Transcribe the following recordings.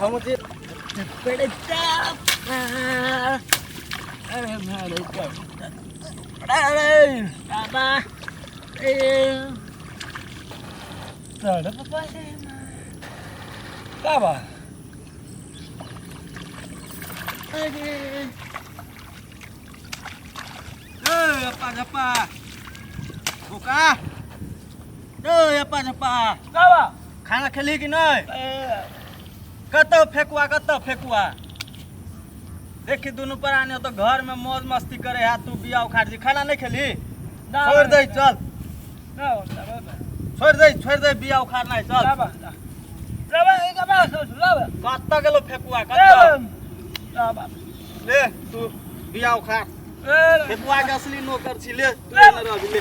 हम जे अपा झप्पा बोका ए अपा झप्पा खाना खेली कि नहीं कतौ फेकुआ कतौ फेकुआ देखी दुनू प्राणी तो घर में मौज मस्ती करे है तू बिया उखाड़ जी खाना नहीं खेली छोड़ दे चल छोड़ दे छोड़ दे बिया उखाड़ना है चल कतऽ गेलो फेकुआ कतऽ ले तू बिया उखाड़ फेकुआ के असली नौकर छी ले तू एने रह ले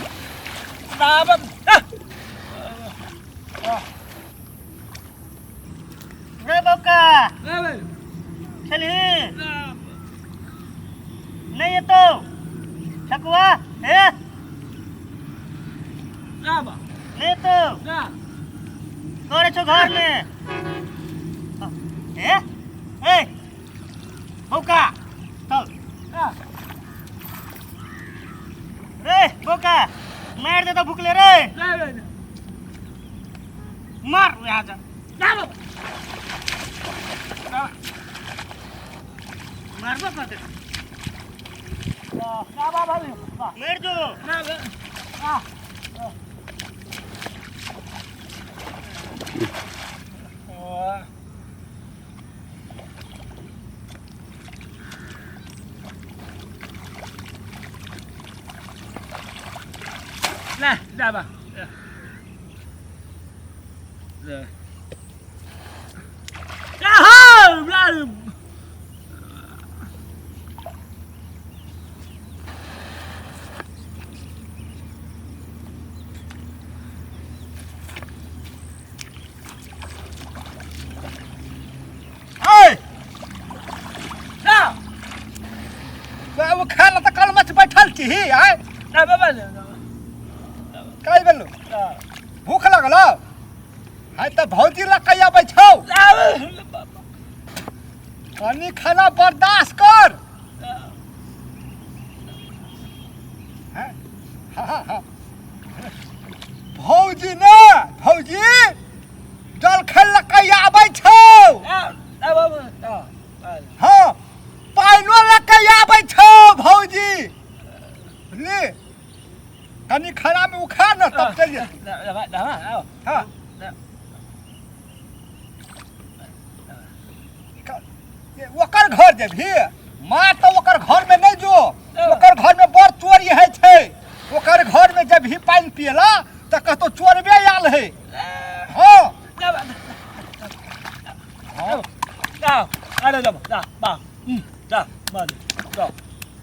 रे बौका खेलही नहीं एतो ठकुआ हे नहीं एतो करे छो घर में हे ए बौका चल रे बौका मार दे तो भुकले रे मार यहाँ जा मारबो कर मर जो ए वो खाना तऽ कल मच बैठल छी आय काई भेलो भूख लागल है तऽ भौजी लग के आबै छौ कनी खाना बर्दाश्त कर हैं? हाँ, हाँ, हाँ। भौजी ने भौजी जल खेल लग के आबै छौ हाँ पानिओ लऽ के आबै छौ भौजी बुझली कनि खानामे उखाड़ ने तब चलि जेतै हाँ ओकर घर जेबही माँ तऽ ओकर घरमे नहि जो ओकर घरमे बड़ चोरी होइ छै ओकर घरमे जेबही पानि पियला तऽ कहतो चोरबे आयल है हाँ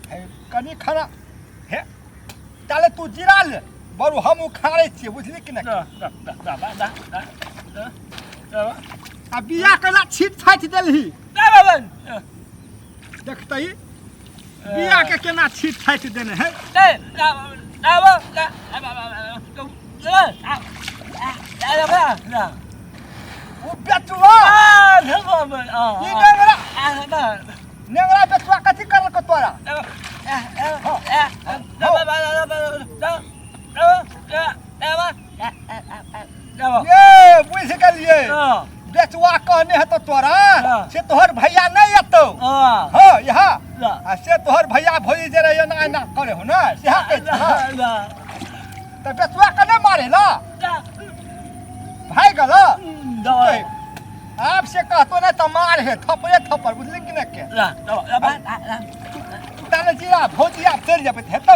हे, कनि खाना हे ताले तू जिरा ले बरू हम उखाड़ै छियै बुझली कि नहि आ बिया केला छीट छाटि देलही देखतही बिया के केना छीट छाटि देने है ओ बेचुआ ई नेंगरा नेंगरा बेचुआ कथी करलको तोरा ये बुझि गेलियै बेचुआ कहने हेतो तोरा से तोहर भैया नहीं एतौ हाँ यहाँ आ से तोहर भैया भौजी जे रहे एना एना करे हो ने सेहा कहै छै हाँ। तऽ बेचुआ के नहि मारे ला भागि गेल आब से कहतो ने तऽ मार हे थप्पड़े थप्पड़ बुझली कि नहि के ताले जीरा भौजी आब चलि जेबै तऽ हेतौ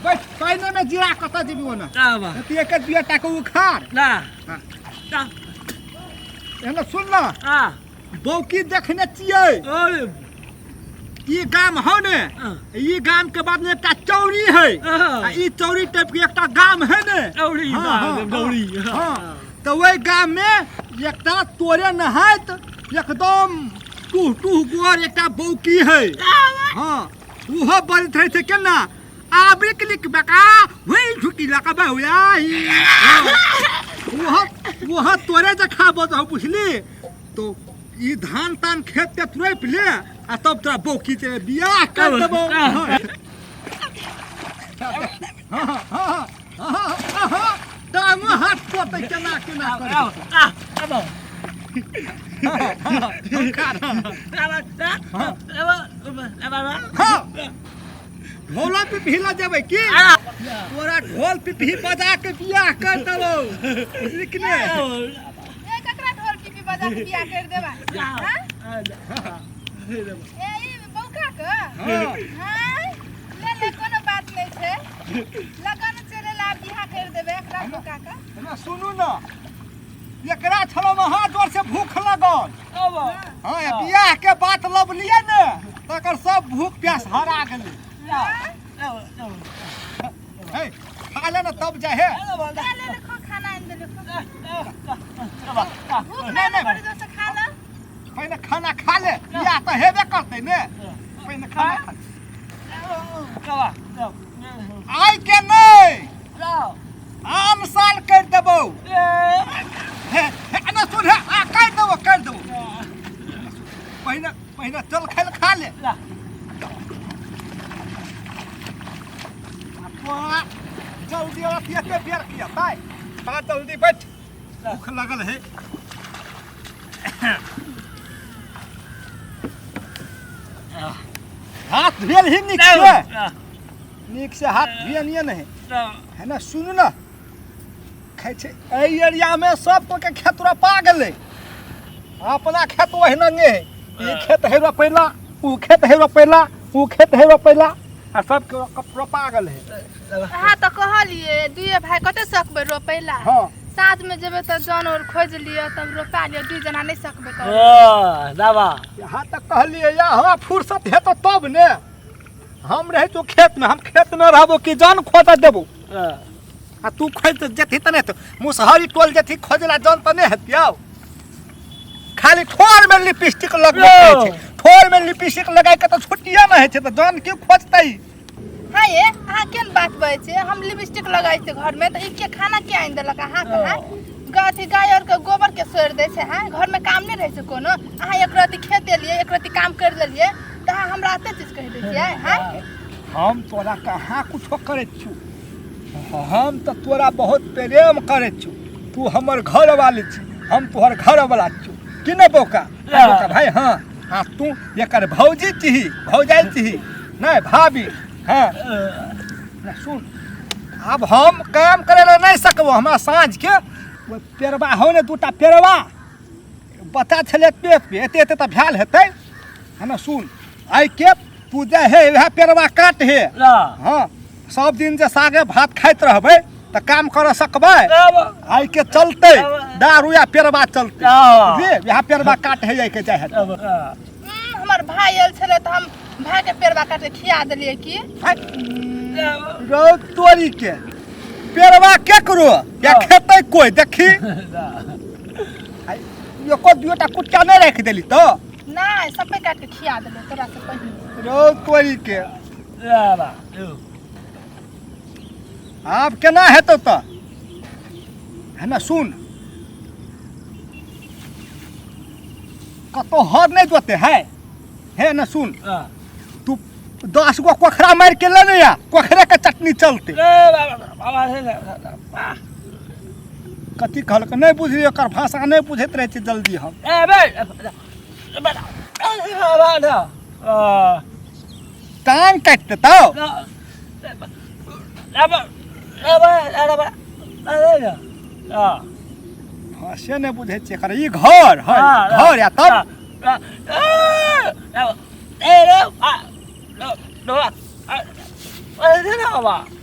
बैठ पहिने में जीरा कतऽ जेबी ओना तू एक दुए टा के उखाड़ एना सुन ना बौकी देखने छियै ई गाम हौ ने ई गाम के बाद में एकटा चौरी है आ ई चौरी टाइप के एकटा गाम है ने चौरी, हाँ, हाँ, हाँ, गौरी, हाँ, तऽ ओहि गाम में एकटा तोरे नहाइत एकदम टूह टूह गोर एकटा बौकी है हाँ ओहो बजैत रहै छै केना आबे के लिख बका वही झुकी लका बहुया वह वह तोरे जखा बजहु बुझली। तो ई धान तान खेत ते रोपि ले आ तब तोरा बौकी के बियाह कर देबौ। हाँ हाँ हाँ हाँ हाँ टांगो हाथ पोतै केना केना करै। हाँ ढोला पिपही लऽ जेबै की? तोरा ढोल पिपही बजा के बियाह कर देबौ, बुझली कि नहि? ए ककरा ढोल पिपही बजा के बियाह कर देबा? हाँ? ए ई बौका के? हाँ। हाँ? ले ले, कोनो बात नहीं छै, लगन चले ला बियाह कर देबे एकरा बौका के। ना सुनू ना, एकरा छलो महा जोर से भूख लगल। हाँ, बियाह के बात लबलियै ने तकर सब भूख प्यास हरा गेलै। हे खा ले ना तब जाहे। ले ले खो, खाना आनि देले खो। भूख नहीं, लागल नहीं। बड़ी जोर से खा ले। पहिने खाना खा ले, बियाह तऽ हेबे करतै ने। पहिने खाना खा ले। आइ के नहि, आन साल करि देबौ। हे हे ना सुन, हे आ करि देबौ, करि देबौ। पहिने पहिने चल खाइ ले, खा ले। तोरा जल्दी अथी एते बेर किया ताय? ता जल्दी बैठ, भूख लगल है। हाथ धुएल ही नीक से, नीक से हाथ धुए नहीं नहीं है ना। सुनू ना, खाइ छै एहि एरियामे सब कोइ के खेत रोपा गेलै, अपना खेत ओहिना नहि है। ई खेत है रोपैला, ऊ खेत है रोपैला, ऊ खेत है रोपैला, आ सबके रोपा गेल है। अहाँ तऽ कहलियै दुइए भाय कते सकबै रोपैला? हाँ। साँझ में जेबै तऽ जन और खोजि लिअ तब रोपा लिअ, दुइ जना नहि सकबै करऽ। दाबा यहाँ तक कहलियै या हमरा फुर्सत हेतौ तब ने। हम रहै छौ खेतमे, हम खेतमे रहबो कि जन खोजऽ देबो? आ तू खोज जेतही तऽ नहि हेतौ। मुसहरी टोल जेतही खोजला जन तऽ नहि हेतियौ। खाली ठोरमे लिपस्टिक लगबै छै, ठोरमे लिपस्टिक लगाइ के तऽ छुट्टिए नहि होइ छै, तऽ जन की खोजतै? हाँ ये अहाँ केहन बात बजै छियै? हम लिपस्टिक लगाइ छियै घरमे तऽ ई के खाना के आनि देलक अहाँके? हाँ अथी गाय आरके गोबर के सोरि दै छै। हाँ घरमे काम नहि रहै छै कोनो? अहाँ एक रत्ती खेत एलियै, एक रत्ती काम करि लेलियै तऽ अहाँ हमरा एते चीज कहि दै छियै? हाँ हम तोरा कहाँ कुछो करै छियौ, हम तऽ तोरा बहुत प्रेम करै छियौ। तू हमर घरवाली छी, हम तोहर घरवाला छियौ कि नहि बौका? बौका भाई। हाँ हाँ, तू एकर भौजी छिही, भौजाइ छिही नहि भाभी। हाँ ना सुन, आब हम काम करे ला नहीं सकबो। हमरा साँझ के ओ पेड़बा हो ने, दूटा पेड़बा बच्चा छलै पेट पे एते एते तऽ भेल हेतै। है ना सुन, आइ के तू जा हे वएह पेड़बा काट हे। हाँ सब दिन जे सागे भात खाइत रहबै तऽ काम कर सकबै? आइ के चलतै दारू या पेड़बा चलतै बुझलियै? वएह पेड़बा काट हे, आइ के जाइ हे। हमर भाय आयल छलै तऽ हम भाय के पेड़बा काट के खिया देलियै की? रौ तोरी के, पेड़बा केकरो या खेतै कोइ? देखी एको दुटा कुट्टा नहि राखि देली तऽ? नहि, सबे काट के खिया देलियै तोरा से पहिने। रौ तोरी के, आब केना हेतौ तऽ? है ना सुन, कतौ हर नहि जोते है। हे ना सुन, तू 10 गो कोखरा मारि के लेने आ, कोखरे के चटनी चलते। कथी कहलक नहि बुझलियै, ओकर भाषा नहि बुझैत रहै छै जल्दी हम। टांग काटि देतौ। भाषे नहि बुझै छियै एकर। ई घर है घर या तब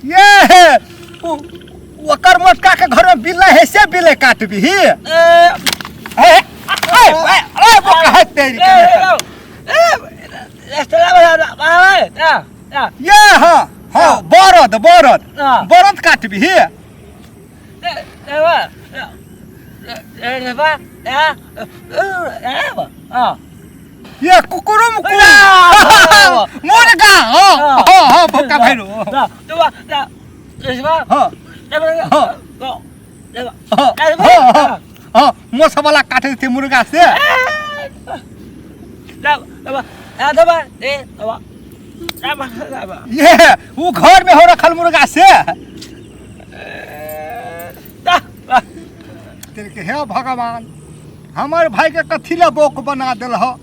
ये ओकर मोटका के घर में बिल्ला है से बिल्ले काटबिही। ए ए ए बोका है तेरी के। ये हाँ हाँ, बरद बरद बरद काटबिही। ये कुकुरुम कु मुर्गा। हाँ हाँ हाँ, बोका भाई रो। हाँ हाँ हाँ हाँ हाँ, मोस वाला काटे थे मुर्गा से। ये वो घर में हो रखल मुर्गा से। तेरे के हे भगवान, हमर भाई के कथी ला बोक बना दिल ह,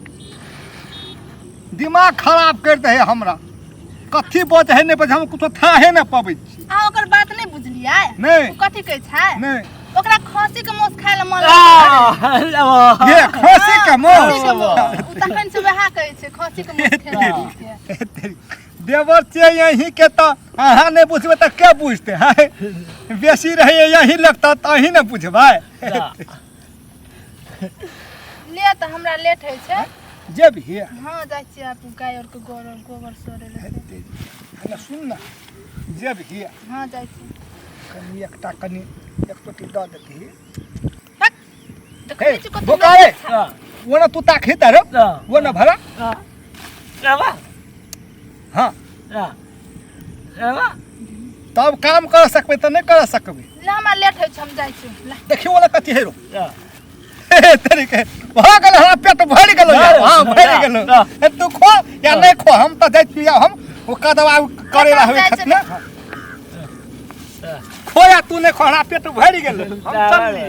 दिमाग खराब कर दे है हमरा। कथी बच है नहीं बच, हम कुछो थाहे न पबै छी। अहाँ ओकर बात नहि बुझलियै? नहि। ओ कथी कहै छै? नहीं। ओकरा खसी के मांस खाय ले मन लागै। ये खसी के खसी के मोस। मांस। ओ तखन से वएह कहै छै, खसी के मांस खेबै छै। देवर छियै यहीं के, तऽ अहाँ नहि बुझबै तऽ के बुझतै? है बेसी रहैए यहीं लगता तऽ अहीं ने बुझबै। ले तऽ हमरा लेट होइ छै। जेबही? हँ, जाइ छियै आब गाय आर के गोबर गोबर सोरे ले। हेलो, सुन ने, जेबही? हँ, जाइ छियै। कनि एकटा कनि एक टोटी दऽ देतही। हट, देखै हे छियै कते बोका रे, लोक छै। वो ना तू ताक ही तारो वो ना भरा। हाँ, तब काम कर सकबै तऽ नहि कर सकबै। ले, हमरा लेट होइ छै, हम जाइ छी। ले। देखियो वाला कथी है रो तरीके भऽ गेल, हमरा पेट भरि गेलो। हाँ, भरि गेलो। हे, तू खो या नहि खो, हम तऽ जाइ छी। हम ओ कदवा करे ला होय खतने। खो या तू नहि खो, हमरा पेट भरि गेलो, हम चलली।